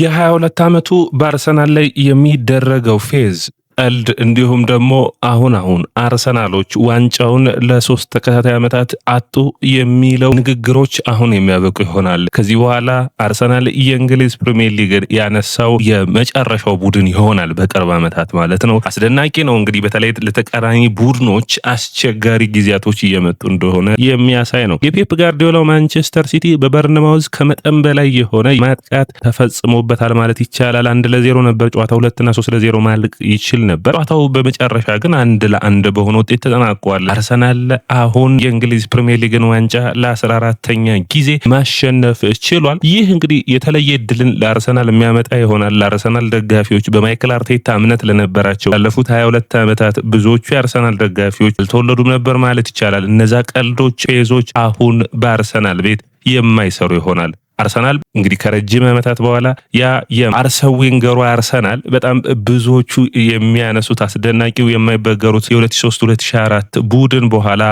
የ22 ዓመቱ በአርሰናል ላይ የሚደረገው ፌዝ፣ ቀልድ እንዲሁም ደግሞ አሁን አሁን አርሰናሎች ዋንጫውን ለ3 ተከታታይ ዓመታት አጡ የሚለው ንግግሮች አሁን የሚያበቁ ይሆናል። ከዚህ በኋላ አርሰናል የእንግሊዝ ፕሪሚየር ሊግን ያነሳው የመጨረሻው ቡድን ይሆናል፣ በቅርብ ዓመታት ማለት ነው። አስደናቂ ነው። እንግዲህ በተለይ ለተቃራኒ ቡድኖች አስቸጋሪ ጊዜያቶች እየመጡ እንደሆነ የሚያሳይ ነው። የፔፕ ጋርዲዮላው ማንቸስተር ሲቲ በበርንማውዝ ከመጠን በላይ የሆነ ማጥቃት ተፈጽሞበታል ማለት ይቻላል። 1-0 ነበር ጨዋታ፣ 2ና 3-0 ማለቅ ይችል ነበር። ጨዋታው በመጨረሻ ግን 1-1 በሆነ ውጤት ተጠናቋል። አርሰናል አሁን የእንግሊዝ ፕሪሚየር ሊግን ዋንጫ ለ14ተኛ ጊዜ ማሸነፍ ችሏል። ይህ እንግዲህ የተለየ እድልን ለአርሰናል የሚያመጣ ይሆናል። ለአርሰናል ደጋፊዎች፣ በማይክል አርቴታ እምነት ለነበራቸው፣ ላለፉት 22 ዓመታት ብዙዎቹ የአርሰናል ደጋፊዎች አልተወለዱም ነበር ማለት ይቻላል። እነዛ ቀልዶች፣ ፌዞች አሁን በአርሰናል ቤት የማይሰሩ ይሆናል። አርሰናል እንግዲህ ከረጅም ዓመታት በኋላ ያ የአርሰን ዌንገሩ አርሰናል፣ በጣም ብዙዎቹ የሚያነሱት አስደናቂው የማይበገሩት የ2003 2004 ቡድን በኋላ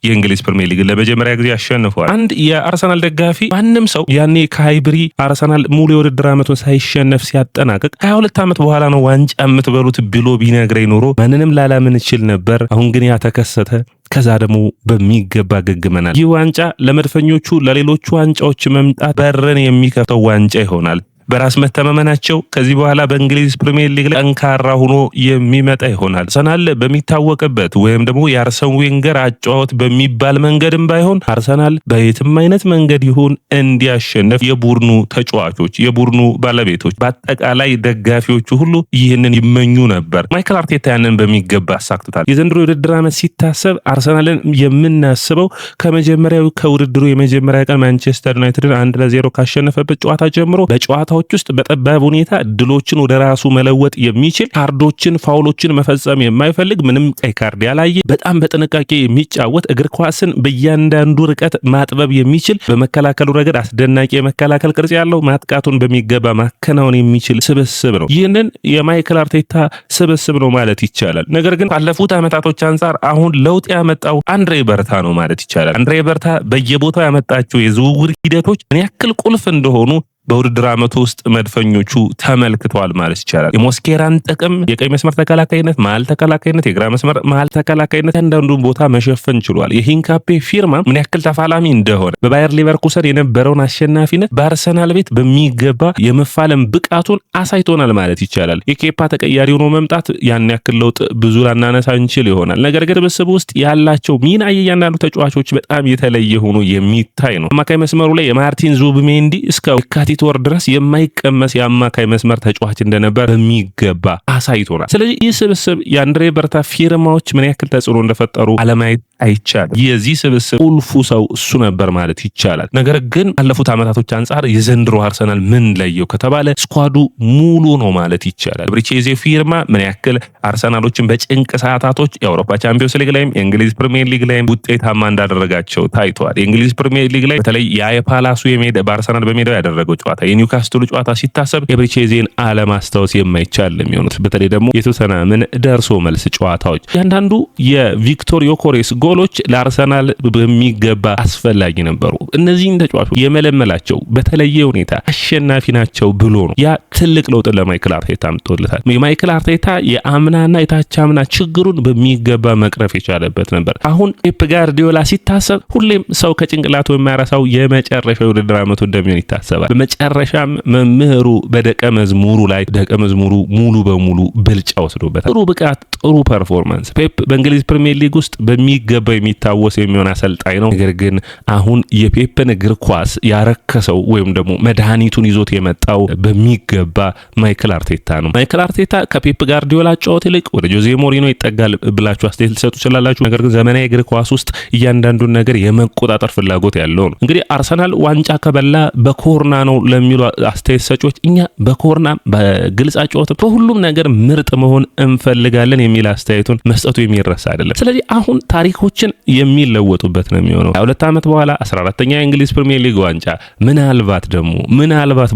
የእንግሊዝ ፕሪሚየር ሊግ ለመጀመሪያ ጊዜ አሸንፈዋል። አንድ የአርሰናል ደጋፊ ማንም ሰው ያኔ ከሃይብሪ አርሰናል ሙሉ የውድድር ዓመቱን ሳይሸነፍ ሲያጠናቅቅ 22 ዓመት በኋላ ነው ዋንጫ የምትበሉት ብሎ ቢነግረኝ ኖሮ ማንንም ላላምን እችል ነበር። አሁን ግን ያ ተከሰተ። ከዛ ደግሞ በሚገባ ገግመናል። ይህ ዋንጫ ለመድፈኞቹ ለሌሎቹ ዋንጫዎች መምጣት በርን የሚከፍተው ዋንጫ ይሆናል። በራስ መተማመናቸው ከዚህ በኋላ በእንግሊዝ ፕሪሚየር ሊግ ላይ ጠንካራ ሆኖ የሚመጣ ይሆናል። አርሰናል በሚታወቅበት ወይም ደግሞ የአርሰን ዌንገር አጨዋወት በሚባል መንገድም ባይሆን አርሰናል በየትም አይነት መንገድ ይሁን እንዲያሸንፍ የቡድኑ ተጫዋቾች፣ የቡድኑ ባለቤቶች፣ በአጠቃላይ ደጋፊዎቹ ሁሉ ይህንን ይመኙ ነበር። ማይክል አርቴታ ያንን በሚገባ አሳክቶታል። የዘንድሮ የውድድር ዓመት ሲታሰብ አርሰናልን የምናስበው ከመጀመሪያው ከውድድሩ የመጀመሪያ ቀን ማንቸስተር ዩናይትድን 1-0 ካሸነፈበት ጨዋታ ጀምሮ በጨዋታዎች ውስጥ በጠባብ ሁኔታ ድሎችን ወደ ራሱ መለወጥ የሚችል፣ ካርዶችን፣ ፋውሎችን መፈጸም የማይፈልግ፣ ምንም ቀይ ካርድ ያላየ፣ በጣም በጥንቃቄ የሚጫወት፣ እግር ኳስን በእያንዳንዱ ርቀት ማጥበብ የሚችል፣ በመከላከሉ ረገድ አስደናቂ የመከላከል ቅርጽ ያለው፣ ማጥቃቱን በሚገባ ማከናወን የሚችል ስብስብ ነው። ይህንን የማይክል አርቴታ ስብስብ ነው ማለት ይቻላል። ነገር ግን ካለፉት ዓመታቶች አንጻር አሁን ለውጥ ያመጣው አንድሬ በርታ ነው ማለት ይቻላል። አንድሬ በርታ በየቦታው ያመጣቸው የዝውውር ሂደቶች ምን ያክል ቁልፍ እንደሆኑ በውድድር ዓመቱ ውስጥ መድፈኞቹ ተመልክተዋል ማለት ይቻላል። የሞስኬራን ጥቅም የቀኝ መስመር ተከላካይነት፣ መሀል ተከላካይነት፣ የግራ መስመር መሀል ተከላካይነት አንዳንዱን ቦታ መሸፈን ችሏል። የሂንካፔ ፊርማ ምን ያክል ተፋላሚ እንደሆነ፣ በባየር ሌቨርኩሰን የነበረውን አሸናፊነት በአርሰናል ቤት በሚገባ የመፋለም ብቃቱን አሳይቶናል ማለት ይቻላል። የኬፓ ተቀያሪ ሆኖ መምጣት ያን ያክል ለውጥ ብዙ ላናነሳ እንችል ይሆናል። ነገር ግን ስብስብ ውስጥ ያላቸው ሚና የእያንዳንዱ ተጫዋቾች በጣም የተለየ ሆኖ የሚታይ ነው። አማካይ መስመሩ ላይ የማርቲን ዙብሜንዲ እስከ የካቲት ወር ድረስ የማይቀመስ የአማካይ መስመር ተጫዋች እንደነበር በሚገባ አሳይቶናል። ስለዚህ ይህ ስብስብ የአንድሬ በርታ ፊርማዎች ምን ያክል ተጽዕኖ እንደፈጠሩ አለማየት አይቻልም። የዚህ ስብስብ ቁልፉ ሰው እሱ ነበር ማለት ይቻላል። ነገር ግን ካለፉት ዓመታቶች አንጻር የዘንድሮ አርሰናል ምን ለየው ከተባለ squad ኡ ሙሉ ነው ማለት ይቻላል። ኤብሪቼ ኤዜ ፊርማ ምን ያክል አርሰናሎችን በጭንቅ ሰዓታቶች የአውሮፓ ቻምፒዮንስ ሊግ ላይም የእንግሊዝ ፕሪሚየር ሊግ ላይም ውጤታማ እንዳደረጋቸው ታይተዋል። የእንግሊዝ ፕሪሚየር ሊግ ላይ በተለይ ያ የፓላሱ የሜዳ በአርሰናል በሜዳው ያደረገው ጨዋታ፣ የኒውካስትሉ ጨዋታ ሲታሰብ ኤብሪቼ ኤዜን አለማስታወስ የማይቻል የሚሆኑት በተለይ ደግሞ የቶተንሃምን ደርሶ መልስ ጨዋታዎች፣ እያንዳንዱ የቪክቶር ዮኮሬስ ጎሎች ለአርሰናል በሚገባ አስፈላጊ ነበሩ። እነዚህን ተጫዋቾች የመለመላቸው በተለየ ሁኔታ አሸናፊ ናቸው ብሎ ነው። ያ ትልቅ ለውጥን ለማይክል አርቴታ አምጥቶለታል። የማይክል አርቴታ የአምናና የታቻምና ችግሩን በሚገባ መቅረፍ የቻለበት ነበር። አሁን ፔፕ ጋርዲዮላ ሲታሰብ ሁሌም ሰው ከጭንቅላቱ የማይረሳው የመጨረሻው የውድድር ዓመቱ እንደሚሆን ይታሰባል። በመጨረሻም መምህሩ በደቀ መዝሙሩ ላይ ደቀ መዝሙሩ ሙሉ በሙሉ ብልጫ ወስዶበታል። ጥሩ ብቃት፣ ጥሩ performance። ፔፕ በእንግሊዝ ፕሪሚየር ሊግ ውስጥ በሚገባ የሚታወስ የሚሆን አሰልጣኝ ነው። ነገር ግን አሁን የፔፕን እግር ኳስ ያረከሰው ወይም ደግሞ መድኃኒቱን ይዞት የመጣው በሚገባ ማይክል አርቴታ ነው። ማይክል አርቴታ ከፔፕ ጋርዲዮላ ጨዋታ ይልቅ ወደ ጆዜ ሞሪኖ ይጠጋል ብላችሁ አስተያየት ልትሰጡ ትችላላችሁ። ነገር ግን ዘመናዊ እግር ኳስ ውስጥ እያንዳንዱን ነገር የመቆጣጠር ፍላጎት ያለው ነው። እንግዲህ አርሰናል ዋንጫ ከበላ በኮርና ነው ለሚሉ አስተያየት ሰጪዎች እኛ በኮርና፣ በግልጽ ጨዋታ፣ በሁሉም ነገር ምርጥ መሆን እንፈልጋለን የሚል አስተያየቱን መስጠቱ የሚረሳ አይደለም። ስለዚህ አሁን ታሪኮች ታሪኮችን የሚለወጡበት ነው የሚሆነው። 2 ዓመት በኋላ 14ተኛ የእንግሊዝ ፕሪሚየር ሊግ ዋንጫ፣ ምናልባት ደግሞ ምናልባት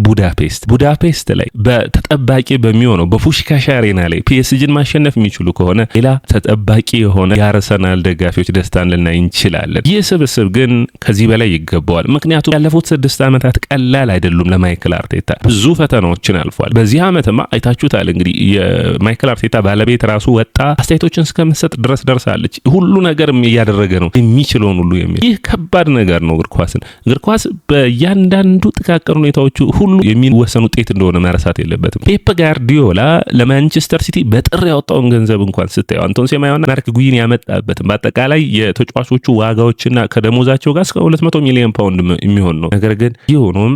ቡዳፔስት ላይ በተጠባቂ በሚሆነው በፑሽካሽ አሬና ላይ ፒኤስጂን ማሸነፍ የሚችሉ ከሆነ ሌላ ተጠባቂ የሆነ የአርሰናል ደጋፊዎች ደስታን ልናይ እንችላለን። ይህ ስብስብ ግን ከዚህ በላይ ይገባዋል። ምክንያቱም ያለፉት 6 ዓመታት ቀላል አይደሉም። ለማይክል አርቴታ ብዙ ፈተናዎችን አልፏል። በዚህ ዓመትማ አይታችሁታል። እንግዲህ የማይክል አርቴታ ባለቤት ራሱ ወጣ አስተያየቶችን እስከምሰጥ ድረስ ደርሳለች። ሁሉ ነገር እያደረገ ነው የሚችለውን ሁሉ የሚል፣ ይህ ከባድ ነገር ነው። እግር ኳስ በእያንዳንዱ ጥቃቅን ሁኔታዎቹ ሁሉ የሚወሰን ውጤት እንደሆነ መረሳት የለበትም። ፔፕ ጋርዲዮላ ለማንቸስተር ሲቲ በጥር ያወጣውን ገንዘብ እንኳን ስታየው፣ አንቶን ሴማዮና ማርክ ጉይን ያመጣበትም በአጠቃላይ የተጫዋቾቹ ዋጋዎችና ከደሞዛቸው ጋር እስከ 200 ሚሊዮን ፓውንድ የሚሆን ነው። ነገር ግን ይህ ሆኖም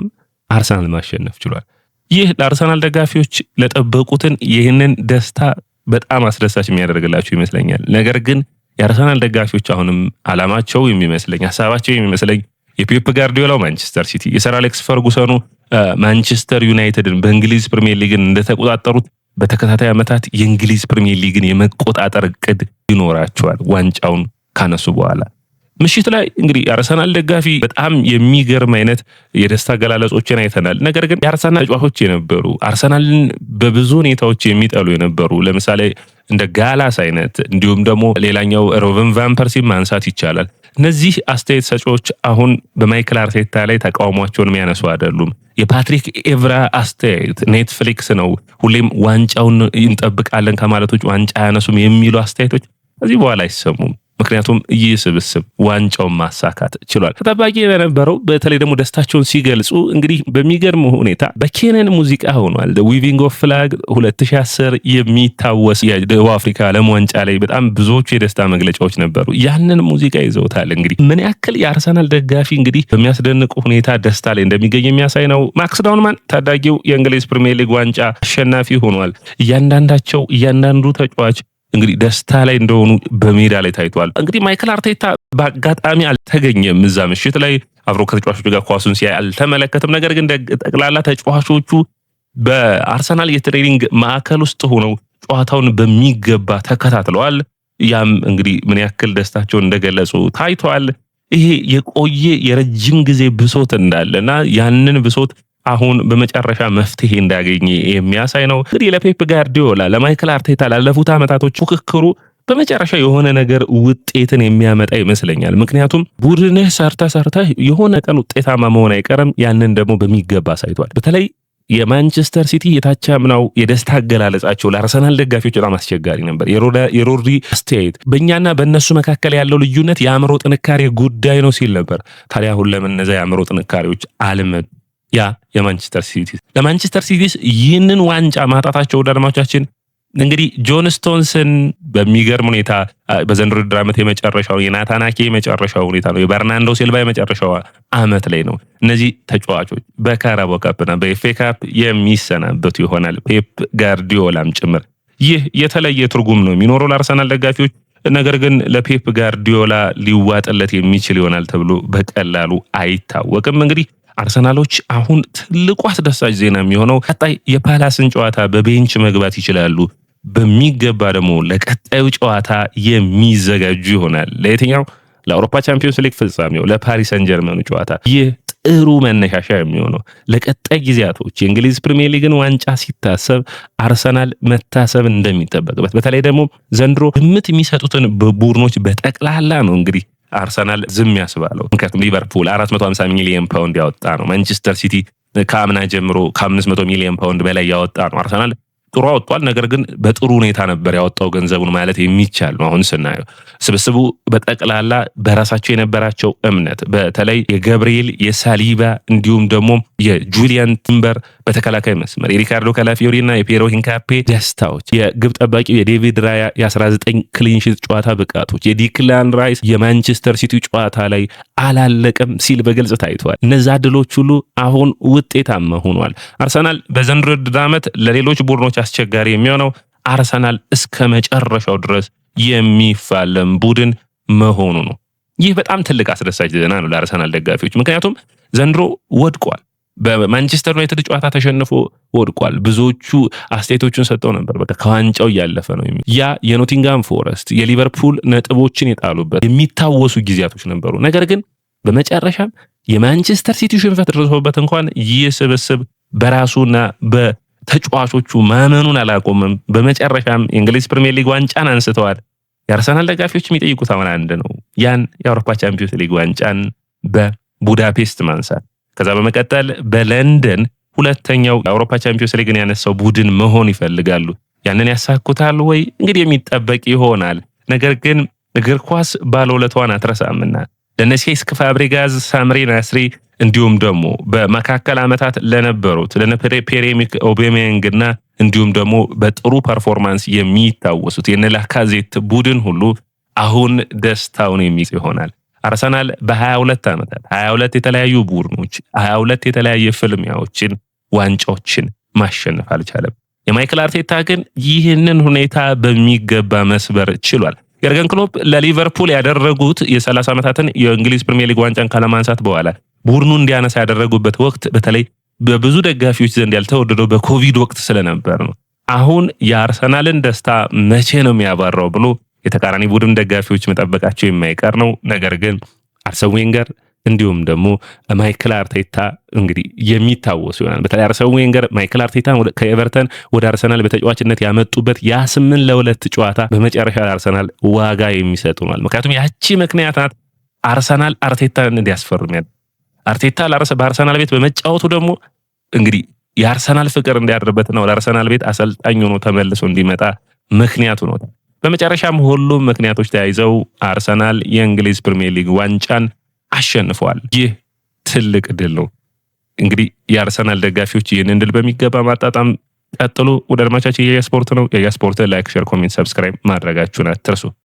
አርሰናል ማሸነፍ ችሏል። ይህ ለአርሰናል ደጋፊዎች ለጠበቁትን ይህንን ደስታ በጣም አስደሳች የሚያደርግላቸው ይመስለኛል። ነገር ግን የአርሰናል ደጋፊዎች አሁንም አላማቸው የሚመስለኝ፣ ሀሳባቸው የሚመስለኝ የፔፕ ጋርዲዮላው ማንቸስተር ሲቲ፣ የሰር አሌክስ ፈርጉሰኑ ማንቸስተር ዩናይትድን በእንግሊዝ ፕሪሚየር ሊግን እንደተቆጣጠሩት በተከታታይ ዓመታት የእንግሊዝ ፕሪሚየር ሊግን የመቆጣጠር እቅድ ይኖራቸዋል ዋንጫውን ካነሱ በኋላ። ምሽት ላይ እንግዲህ የአርሰናል ደጋፊ በጣም የሚገርም አይነት የደስታ አገላለጾችን አይተናል። ነገር ግን የአርሰናል ተጫዋቾች የነበሩ፣ አርሰናልን በብዙ ሁኔታዎች የሚጠሉ የነበሩ፣ ለምሳሌ እንደ ጋላስ አይነት እንዲሁም ደግሞ ሌላኛው ሮቢን ቫን ፐርሲ ማንሳት ይቻላል። እነዚህ አስተያየት ሰጪዎች አሁን በማይክል አርቴታ ላይ ተቃውሟቸውን የሚያነሱ አይደሉም። የፓትሪክ ኤቭራ አስተያየት ኔትፍሊክስ ነው፣ ሁሌም ዋንጫውን እንጠብቃለን ከማለቶች ዋንጫ አያነሱም የሚሉ አስተያየቶች ከዚህ በኋላ አይሰሙም። ምክንያቱም ይህ ስብስብ ዋንጫውን ማሳካት ችሏል። ተጠባቂ የነበረው በተለይ ደግሞ ደስታቸውን ሲገልጹ እንግዲህ በሚገርም ሁኔታ በኬነን ሙዚቃ ሆኗል። Waving of Flag 2010 የሚታወስ የደቡብ አፍሪካ ዓለም ዋንጫ ላይ በጣም ብዙዎቹ የደስታ መግለጫዎች ነበሩ። ያንን ሙዚቃ ይዘውታል። እንግዲህ ምን ያክል የአርሰናል ደጋፊ እንግዲህ በሚያስደንቅ ሁኔታ ደስታ ላይ እንደሚገኝ የሚያሳይ ነው። ማክስ ዳውንማን ታዳጊው የእንግሊዝ ፕሪሚየር ሊግ ዋንጫ አሸናፊ ሆኗል። እያንዳንዱ ተጫዋች እንግዲህ ደስታ ላይ እንደሆኑ በሜዳ ላይ ታይቷል። እንግዲህ ማይክል አርቴታ በአጋጣሚ አልተገኘም፣ እዛ ምሽት ላይ አብሮ ከተጫዋቾቹ ጋር ኳሱን ሲያይ አልተመለከትም። ነገር ግን ጠቅላላ ተጫዋቾቹ በአርሰናል የ training ማዕከል ውስጥ ሆነው ጨዋታውን በሚገባ ተከታትለዋል። ያም እንግዲህ ምን ያክል ደስታቸውን እንደገለጹ ታይቷል። ይሄ የቆየ የረጅም ጊዜ ብሶት እንዳለ እና ያንን ብሶት አሁን በመጨረሻ መፍትሄ እንዳገኘ የሚያሳይ ነው። እንግዲህ ለፔፕ ጋርዲዮላ፣ ለማይክል አርቴታ ላለፉት ዓመታቶች ፉክክሩ በመጨረሻ የሆነ ነገር ውጤትን የሚያመጣ ይመስለኛል። ምክንያቱም ቡድንህ ሰርተህ ሰርተህ የሆነ ቀን ውጤታማ መሆን አይቀርም። ያንን ደግሞ በሚገባ አሳይቷል። በተለይ የማንቸስተር ሲቲ የታቻምናው የደስታ አገላለጻቸው ለአርሰናል ደጋፊዎች በጣም አስቸጋሪ ነበር። የሮድሪ አስተያየት በእኛና በእነሱ መካከል ያለው ልዩነት የአእምሮ ጥንካሬ ጉዳይ ነው ሲል ነበር። ታዲያ አሁን ለምን እነዚያ የአእምሮ ጥንካሬዎች አልመጡ? ያ የማንቸስተር ሲቲ ለማንቸስተር ሲቲስ ይህንን ዋንጫ ማጣታቸው፣ ውድ አድማጮቻችን፣ እንግዲህ ጆን ስቶንስን በሚገርም ሁኔታ በዘንድሮ ውድድር ዓመት የመጨረሻው፣ የናታን አኬ የመጨረሻው ሁኔታ ነው። የበርናንዶ ሲልቫ የመጨረሻው ዓመት ላይ ነው። እነዚህ ተጫዋቾች በካራባኦ ካፕና በኤፍኤ ካፕ የሚሰናበቱ ይሆናል፣ ፔፕ ጋርዲዮላም ጭምር። ይህ የተለየ ትርጉም ነው የሚኖረው ለአርሰናል ደጋፊዎች። ነገር ግን ለፔፕ ጋርዲዮላ ሊዋጥለት የሚችል ይሆናል ተብሎ በቀላሉ አይታወቅም። እንግዲህ አርሰናሎች አሁን ትልቁ አስደሳች ዜና የሚሆነው ቀጣይ የፓላስን ጨዋታ በ bench መግባት ይችላሉ። በሚገባ ደግሞ ለቀጣዩ ጨዋታ የሚዘጋጁ ይሆናል። ለየትኛው? ለአውሮፓ ቻምፒዮንስ ሊግ ፍጻሜው ለፓሪስ ሰን ጀርመኑ ጨዋታ። ይህ ጥሩ መነሻሻ የሚሆነው ለቀጣይ ጊዜያቶች የእንግሊዝ ፕሪሚየር ሊግን ዋንጫ ሲታሰብ አርሰናል መታሰብ እንደሚጠበቅበት፣ በተለይ ደግሞ ዘንድሮ ግምት የሚሰጡትን ቡድኖች በጠቅላላ ነው እንግዲህ አርሰናል ዝም ያስባለው። ምክንያቱም ሊቨርፑል 450 ሚሊዮን ፓውንድ ያወጣ ነው። ማንቸስተር ሲቲ ከአምና ጀምሮ ከ500 ሚሊዮን ፓውንድ በላይ ያወጣ ነው። አርሰናል ጥሩ አወጥቷል። ነገር ግን በጥሩ ሁኔታ ነበር ያወጣው ገንዘቡን ማለት የሚቻል ነው። አሁን ስናየው ስብስቡ በጠቅላላ በራሳቸው የነበራቸው እምነት፣ በተለይ የገብርኤል፣ የሳሊባ እንዲሁም ደግሞ የጁሊያን ቲምበር በተከላካይ መስመር፣ የሪካርዶ ካላፊዮሪ እና የፒዬሮ ሂንካፔ ደስታዎች፣ የግብ ጠባቂው የዴቪድ ራያ የ19 clean sheet ጨዋታ ብቃቶች፣ የዲክላን ራይስ የማንቸስተር ሲቲ ጨዋታ ላይ አላለቀም ሲል በግልጽ ታይቷል። እነዛ ድሎች ሁሉ አሁን ውጤታማ ሆኗል። አርሰናል በዘንድሮ ውድድር ዓመት ለሌሎች ቡድኖች አስቸጋሪ የሚሆነው አርሰናል እስከ መጨረሻው ድረስ የሚፋለም ቡድን መሆኑ ነው። ይህ በጣም ትልቅ አስደሳች ዜና ነው ለአርሰናል ደጋፊዎች፣ ምክንያቱም ዘንድሮ ወድቋል። በማንቸስተር ዩናይትድ ጨዋታ ተሸንፎ ወድቋል። ብዙዎቹ አስተያየቶቹን ሰጥተው ነበር። በቃ ከዋንጫው እያለፈ ነው። ያ የኖቲንጋም ፎረስት፣ የሊቨርፑል ነጥቦችን የጣሉበት የሚታወሱ ጊዜያቶች ነበሩ። ነገር ግን በመጨረሻም የማንቸስተር ሲቲ ሽንፈት ደርሶበት እንኳን ይህ ስብስብ በራሱና በተጫዋቾቹ ማመኑን አላቆምም። በመጨረሻም የእንግሊዝ ፕሪሚየር ሊግ ዋንጫን አንስተዋል። የአርሰናል ደጋፊዎች የሚጠይቁት አሁን አንድ ነው፣ ያን የአውሮፓ ቻምፒዮንስ ሊግ ዋንጫን በቡዳፔስት ማንሳት፣ ከዛ በመቀጠል በለንደን ሁለተኛው የአውሮፓ ቻምፒዮንስ ሊግን ያነሳው ቡድን መሆን ይፈልጋሉ። ያንን ያሳኩታል ወይ? እንግዲህ የሚጠበቅ ይሆናል። ነገር ግን እግር ኳስ ባለውለታዋን አትረሳምና ለነ ሴስክ ፋብሪጋዝ፣ ሳምሪ ናስሪ እንዲሁም ደግሞ በመካከል ዓመታት ለነበሩት ለነ ፒየር ኤመሪክ ኦባሜያንግ እና እንዲሁም ደግሞ በጥሩ performance የሚታወሱት የነ ላካዜት ቡድን ሁሉ አሁን ደስታውን የሚጽ ይሆናል። አርሰናል በ22 ዓመታት 22 የተለያዩ ቡድኖች፣ 22 የተለያየ ፍልሚያዎችን፣ ዋንጫዎችን ማሸነፍ አልቻለም። የማይክል አርቴታ ግን ይህንን ሁኔታ በሚገባ መስበር ችሏል። የርገን ክሎፕ ለሊቨርፑል ያደረጉት የ30 ዓመታትን የእንግሊዝ ፕሪሚየር ሊግ ዋንጫን ካለማንሳት በኋላ ቡድኑ እንዲያነሳ ያደረጉበት ወቅት በተለይ በብዙ ደጋፊዎች ዘንድ ያልተወደደው በኮቪድ ወቅት ስለነበር ነው። አሁን የአርሰናልን ደስታ መቼ ነው የሚያባራው ብሎ የተቃራኒ ቡድን ደጋፊዎች መጠበቃቸው የማይቀር ነው። ነገር ግን አርሰን ዌንገር እንዲሁም ደግሞ ማይክል አርቴታ እንግዲህ የሚታወሱ ይሆናል። በተለይ አርሰን ዌንገር ማይክል አርቴታ ከኤቨርተን ወደ አርሰናል በተጫዋችነት ያመጡበት ያ 8-2 ጨዋታ በመጨረሻ አርሰናል ዋጋ የሚሰጥ ሆኗል። ምክንያቱም ያቺ ምክንያት ናት አርሰናል አርቴታን እንዲያስፈርም ያለ አርቴታ በአርሰናል ቤት በመጫወቱ ደግሞ እንግዲህ የአርሰናል ፍቅር እንዲያድርበትና ወደ አርሰናል ቤት አሰልጣኝ ሆኖ ተመልሶ እንዲመጣ ምክንያቱ ነው። በመጨረሻም ሁሉም ምክንያቶች ተያይዘው አርሰናል የእንግሊዝ ፕሪሚየር ሊግ ዋንጫን አሸንፈዋል። ይህ ትልቅ ድል ነው። እንግዲህ የአርሰናል ደጋፊዎች ይህንን ድል በሚገባ ማጣጣም ቀጥሉ። ወደ አድማቻችን የያ ስፖርት ነው። የያ ስፖርት like፣ share፣ comment፣ subscribe ማድረጋችሁን አትርሱ።